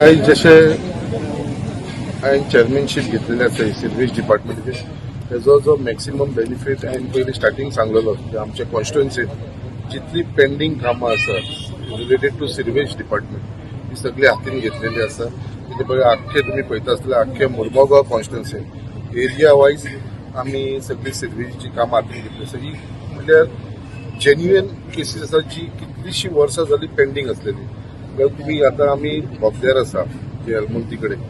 आयज जशें हांवें चेअरमॅनशीप घेतलेली आसा सिर्वीस डिपार्टमेंटाचे, तेजो जो मॅक्सिमम बेनिफीट हांवें पयलीं स्टार्टींग सांगलेलो की आमच्या कॉन्स्टिट्युएन्सीत जितली पेंडींग कामां आसा रिलेटेड टू सिर्वीस डिपार्टमेंट, ती सगळी हातीन घेतलेली आसा. कितें पळय, आख्खे तुमी पळयता आसतले, आख्खे मुरमुगांव कॉन्स्टिट्युएन्सी एरिया वायज आमी सगळी सिर्वीसची कामां हातीन घेतली आसा. ही म्हणल्यार जेन्युएन केसीस आसा जी कितलीशीं वर्सां जाली पेंडींग आसलेली. म्हळ्यार तुमी आतां आमी बोगद्यार आसा, जे एलमोंती कडेन,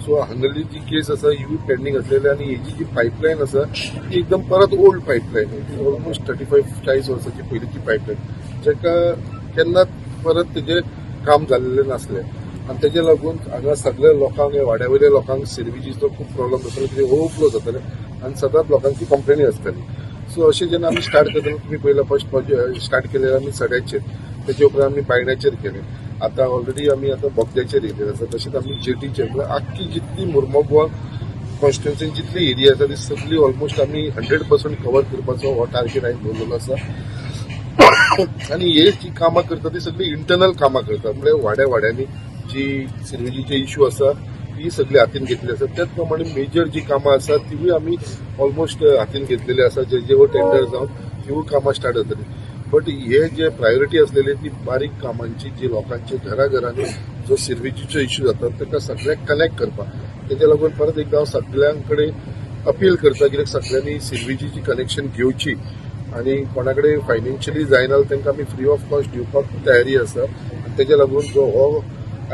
सो हांगली जी केस आसा ही पेंडींग आसलेली. आनी हेजी जी पायपलायन आसा ती एकदम परत ओल्ड पायपलायन, ऑलमोस्ट 35-40 वर्साची पयलींची पायपलायन, जेका केन्नाच परत तेजें काम जाल्लें नासलें. आनी तेजे लागून हांगा सगळ्या लोकांक, ह्या वाड्या वयल्या लोकांक सिर्विजीचो खूब प्रॉब्लम जातालो, कित्याक ओवरफ्लो जाताले आनी सदांच लोकांची कंप्लेनी आसताली. सो अशें जेन्ना आमी स्टार्ट करतना तुमी पयला, फर्स्ट स्टार्ट केलें आमी सड्याचेर, तेजे उपरांत आमी बायणाचेर केलें, आतां ऑलरेडी आमी आतां बोगद्याचेर येयलेले आसा. तशेंच आमी जेटीचेर, म्हळ्यार आख्खी जितली मुरमुगांव कॉन्स्टिट्युएन्सीन जितली एरिया आसा ती सगळी ऑलमोस्ट आमी 100% कवर करपाचो हो टार्गेट हांवें दवरलेलो आसा. आनी हे जी कामां करता ती सगळी इंटरनल कामां करता, म्हळ्यार वाड्या वाड्यांनी जी सिर्विजीचे इश्यू आसा ती सगळी हातीन घेतली आसा. त्याच प्रमाणे मेजर जी कामां आसा तिवूय आमी ऑलमोस्ट हातीन घेतलेली आसा, जे जे टेंडर जावन तिवूय कामां स्टार्ट जातली. बट हे जे प्रायोरिटी असलेली ती बारीक कामांची, जी लोकांचे घराघरांनी जो सिर्विजीचो इश्यू जाता ताका सगळ्याक कनेक्ट करपाक. तेच्या लागून परत एकदां हांव सगळ्यां कडेन अपील करता, कित्याक सगळ्यांनी सिर्विजीची कनेक्शन घेवची आनी कोणा कडेन फायनान्शियली जायना जाल्यार तांकां आमी फ्री ऑफ कॉस्ट दिवपाक तयारी आसा. आनी तेच्या लागून जो हो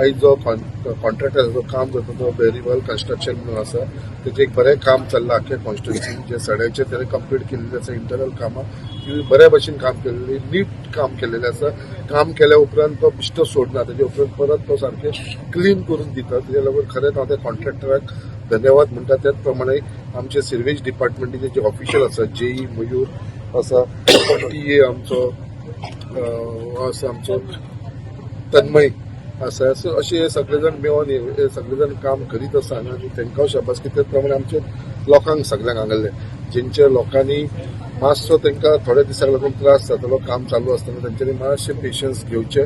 आयज जो कॉन्ट्रॅक्टर जो काम करता तो बेरीवाल कन्स्ट्रक्शन म्हणून आसा, तेजें एक बरें काम चल्लां. आख्या कॉन्स्टिट्युएन्सीन जे सड्याचें तेणें कंप्लीट केल्लें आसा इंटरनल कामां, ती बऱ्या भशेन काम केल्ली, नीट काम केलेलें आसा. काम केल्या उपरांत तो बिश्टो सोडना, तेजे उपरांत परत तो सारकें क्लीन करून दिता. तेज्या लागून खरेंच हांव त्या कॉन्ट्रॅक्टराक धन्यवाद म्हणटा. त्याच प्रमाणे आमचे सिर्वेज डिपार्टमेंटाचे जे ऑफिशियल आसा, जेई मयूर आसा, टी ए आमचो आसा, आमचो तन्मय आसा, सो अशे हे सगळे जाण मेळोन हे सगळे जाण काम करीत आसा. आनी तांकां शाबासकी. त्याच प्रमाणे आमचे लोकांक सगळ्यांक हांगल्ले, जेंच्या लोकांनी मातसो तांकां थोड्या दिसाक लागून त्रास जातलो काम चालू आसतना, तेंच्यांनी मातशे पेशन्स घेवचे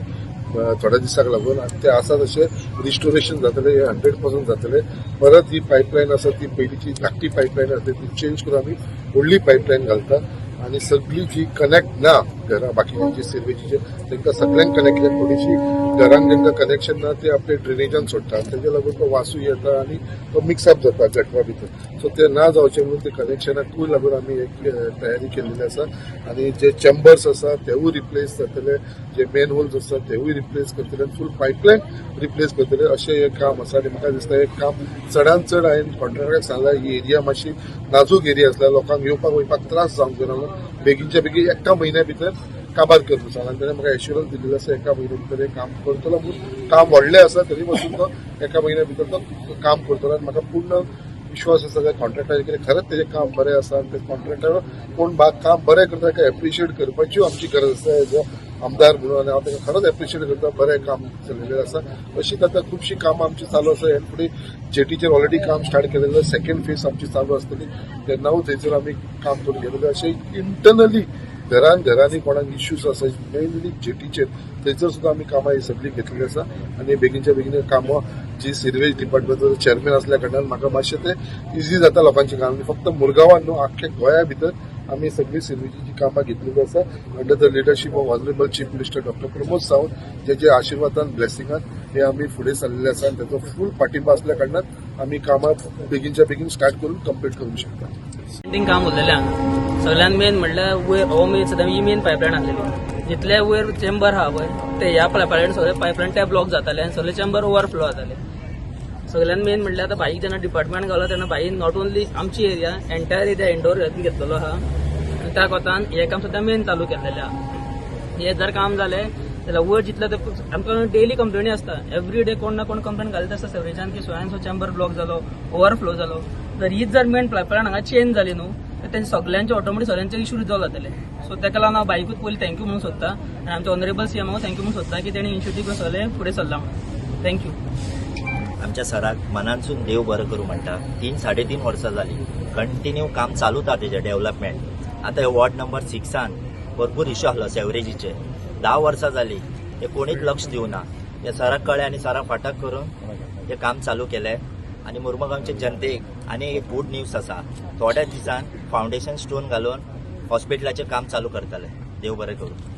थोड्या दिसाक लागून. आनी ते आसा तशें रिस्टोरेशन जातलें, हे 100% जातलें. परत ही पायपलायन आसा ती पयलींची धाकटी पायपलायन आसली ती चेंज करून आमी व्हडली पायपलायन घालता. आनी सगळी जी कनेक्ट ना घरां बाकीची जी सिर्वेजीचे, तांकां सगळ्यांक कनेक्ट केल्या. थोडीशी घरांक तांकां कनेक्शन ना, ते आपले ड्रेनेजान सोडटा आनी तेज्या लागून तो वासूय येता आनी तो मिक्सअप जाता गटरा भितर. सो ते ना जावचे म्हणून ते कनेक्शनाकूय लागून आमी एक तयारी केल्ली आसा. आनी जे चेंबर्स आसा तेवूय रिप्लेस जातले, जे मेन होल्स आसा तेवूय रिप्लेस करतले आनी फूल पायपलायन रिप्लेस करतले, अशें हें काम आसा. आनी म्हाका दिसता हें काम चडान चड, हांवें कॉन्ट्रॅक्टराक सांगलां, ही एरिया मातशी नाजूक एरिया आसल्या लोकांक येवपाक वयपाक त्रास जावंक जायना म्हणून बेगीनच्या बेगीन एका म्हयन्या भितर काबार करता सांगला. आनी ताणें म्हाका एश्युरन्स दिल्लेलो आसा, एका म्हयन्या भितर हें काम करतलो म्हणून. काम व्हडलें आसा तरी पासून तो एका म्हयन्या भितर तो काम करतलो. आनी म्हाका पूर्ण विश्वास आसा त्या कॉन्ट्रॅक्टराचेर, कित्याक खरेंच तेजें काम बरें आसा. आनी ते कॉन्ट्रॅक्टर कोण काम बरें करता ताका एप्रिशिएट करपाच्यो आमची गरज आसा एज अ आमदार म्हणून. आनी हांव ताका खरोच एप्रिशिएट करता, बरें काम चलिल्लें आसा. अशीच आतां खुबशीं कामां आमची चालू आसा. ह्या फुडें जेटीचेर ऑलरेडी काम स्टार्ट केलेलें, सेकंड फेज आमची चालू आसतली, तेन्नाूय थंयसर आमी काम करून घेतलें. अशें इंटरनली घरान घरांनी कोणाक इश्यूज आसा, मेनली जेटीचेर, थंयसर सुद्दां आमी कामां ही सगळीं घेतलेली आसा. आनी बेगीनच्या बेगीन कामां जी सिर्वेज डिपार्टमेंटाचो चेअरमॅन आसल्या कारणान म्हाका मातशें तें इजी जाता लोकांचें काम. आनी फक्त मुरगांवान न्हू, आख्ख्या गोंया भितर आमी सगळीं सिर्वेजीची कामां घेतलेली आसा under the leadership of honourable Chief Minister Doctor Pramod Sawant, जेच्या आशिर्वादान, ब्लेसिंगान हे आमी फुडें सरलेले आसा. आनी ताचो फूल पाठिंबा आसल्या कारणान आमी कामां बेगीनच्या बेगीन स्टार्ट करून कंप्लीट करूंक शकता. पेंडींग काम उरलेलें हांगा सगळ्यात मेन म्हणल्यार वयर हो मेन सद्या ही मेन पायपलायन आसलेली, जितले वयर चेंबर आहा पळय ते ह्या पायपलायन सगळे पायपलायन ते ब्लॉक जाताले आनी सगळे चेंबर ओवरफ्लो जाताले. सगळ्यात मेन म्हणल्यार आतां भाईक जेन्ना डिपार्टमेंट गावलो तेन्ना भाईन not only आमची एरिया, एंटायर एरिया इंडोर घेतलेलो आहा. आनी त्या कोतान हें काम सद्या मेन चालू केल्लेलें आहा. हें जर काम जालें जाल्यार वयर जितले ते आमकां डेली कंप्लेनी आसता, एवरी डे कोण ना कोण कंप्लेन घालीत आसता सेवरेजान की so and so chamber block जालो, ओवरफ्लो जालो. जर हीच जर मेन पायपलायन हांगा चेंज जाली न्हू, तर तेंचे सगळ्यांचे ऑटोमॅटीक सगळ्यांचे इश्यू रिजॉल्व जातले. सो ताका लागून हांव बाईकूच पयलीं thank you म्हणून सोदता आनी आमचे ऑनरेबल सीएमाक thank you म्हणून सोदता की तेणी इनिशिएटीव घेवन सगळें फुडें सरलां म्हणून. Thank you. आमच्या सराक मनानसून देव बरो करूं म्हणटा. 3-3.5 वर्सां जाली कंटिन्यू काम चालूच आहा तेजें डेव्हलपमेंट. आतां हे वॉर्ड नंबर 6 भरपूर इश्यू आहलो सेवरेजीचे. 10 वर्सां जाली, हे कोणीच लक्ष दिवना. ते सराक कळ्ळें आनी सराक फाटक करून हे काम चालू केलें. आनी मुर्मुगांवचे जनतेक आनी एक गूड न्यूज आसा, थोड्या दिसान फावंडेशन स्टोन घालून हॉस्पिटलाचें काम चालू करतले. देव बरें करूं.